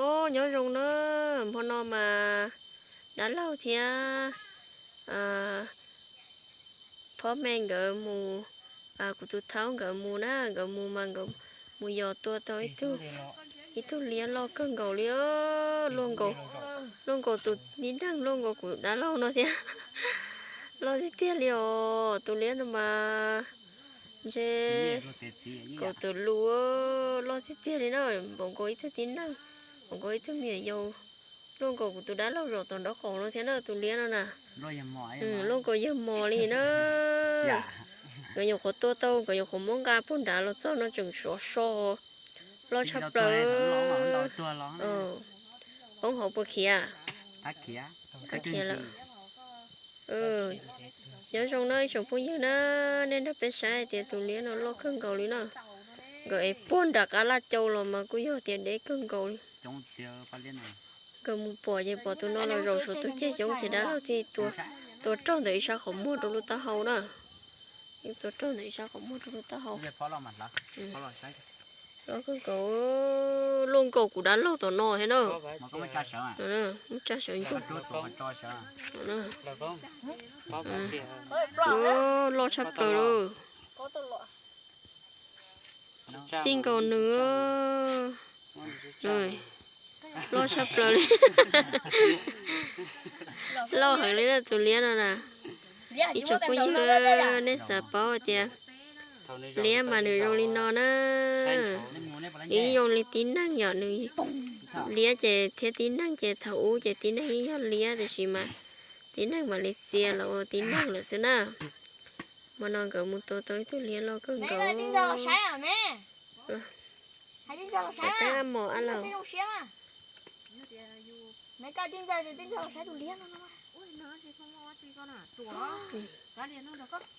Os, nyob zoo na, hmo no mas dab laug thiab phob me nkawd mus, kuv tus thaub nkawd mus na, nkawd mus mas nkawd mus yos tua tau ib tug liab loj kawg nkaus li, luaj nkaus tus tib neeg, luaj nkaus kuv dab laug no thiab. Loj tiag tiag li os, tus liab no mas ntshe kaum tawm lus, loj tiag tiag li na, npaum nkaus ib tug tib neeg, npaum nkaus ib tug me nyuam yaus, luaj nkaus kuv tus dab laug zaum tom nraub qaum no thiab na tus liab no na. Luaj nkaus yawg mos li na. Nkawd nyuam qhuav tua tau, nkawd nyuam qhuav muab nqa puag nrad los txog no tseem sov so, loj tshaj plaws. Poob hauv puas khiav? Khiav lawm. Nyob zoo na ib tsoom phooj ywg na, nej nrog peb saib hais tias tus liab no loj kawg nkaus li na. Nkawd ev puag nram qab laj cau los mas kuj yog tias deb kawg nkaus li. Nkawd mus pom ces pom tus no los zaum saum tus ceg xyoob ces dab laug thiaj tua raug ntawm ib sab qhov muag rau lub taub hau na. Yeej tua raug ntawm ib sab qhov muag rau lub taub hau. Loj kawg nkaus, luaj nkaus kuv dab laug tom no thiab na. Muab tsa sawv ntsuj. Loj tshaj plaws lauj. Txij nkaus nws, loj tshaj plaws li. Loj heev li na tus liab no na. Ib tsoom phooj ywg, nej xav paub hais tias liab mas nws zoo li no na. Nws yeej zoo li tib neeg yom, nws liab ces thiab tib neeg ces thaum ub ces tib neeg yeej yog liab tiam sis mas tib neeg mam li txia los ua tib neeg lawm xwb na. Hmo no nkawd mus tua tau ib tug liab loj kawg nkaus. Peb mos ab laug.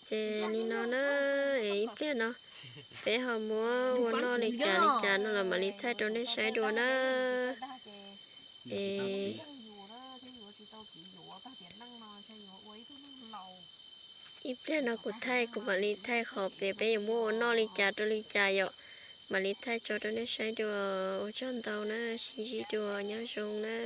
Ces li no na, es ib pliag no peb ho muab ua noj li cas li cas no los mam li thaij rau nej saib dua na. Es ib pliag no kuv thaij kuv mam li thaij qhov tias peb yuav muab ua noj li cas rau li cas yom, mam li thaij tso rau nej saib dua. Ua tsaug ntau na, sib ntsib dua, nyob zoo na.